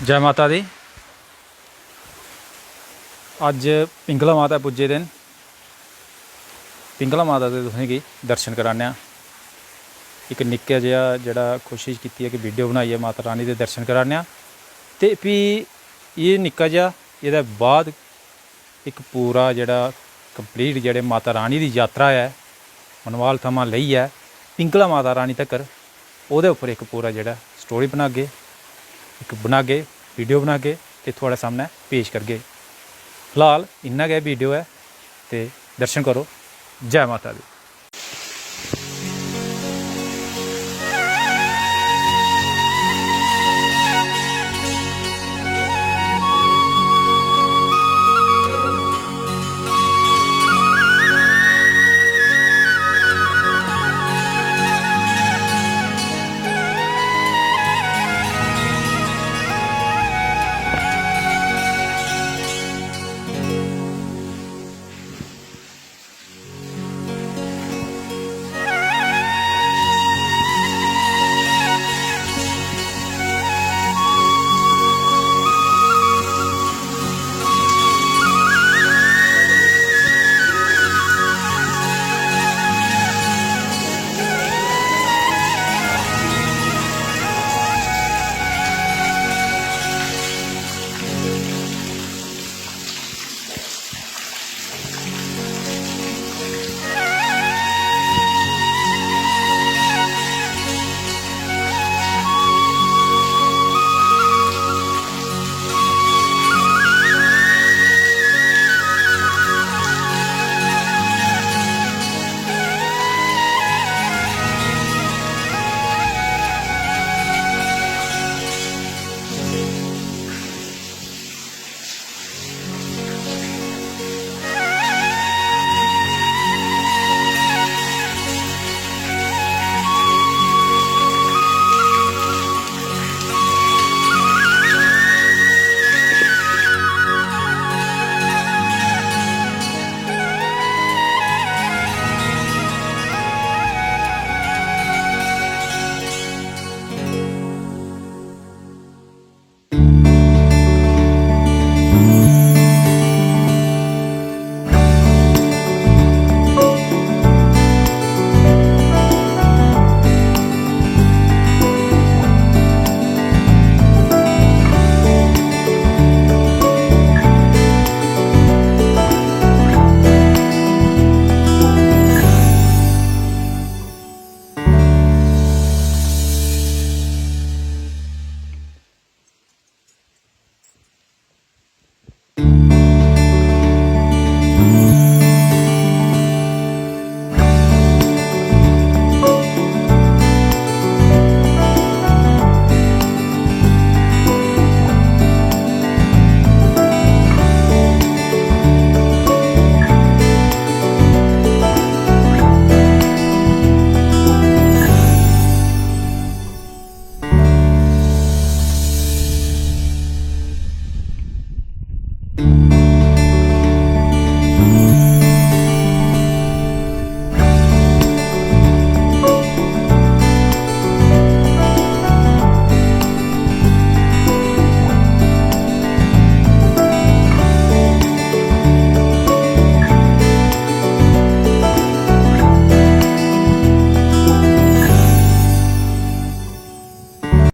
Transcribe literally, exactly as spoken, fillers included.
जै माता दी। अज्ज पिंगला माता पुज्जे दे न। पिंगला माता दे तुसेंगी दर्शन कराने आं। इक निक्का जेहा जेह्ड़ा कोशिश कीती ऐ कि वीडियो बनाइयै माता रानी दे दर्शन कराने आं। ते फ्ही एह् निक्का जेहा, एह्दे बाद इक पूरा जेह्ड़ा complete जेह्ड़े माता रानी दी यात्रा ऐ, मनवाल थमां लेइयै पिंगला माता रानी तक्कर, ओह्दे उप्पर इक पूरा जेह्ड़ा story बनागे, इक बनागे, वीडियो बनागे ते थुआढ़े सामनै पेश करगे। फिलहाल इन्ना गै वीडियो ऐ ते दर्शन करो। जै माता दी।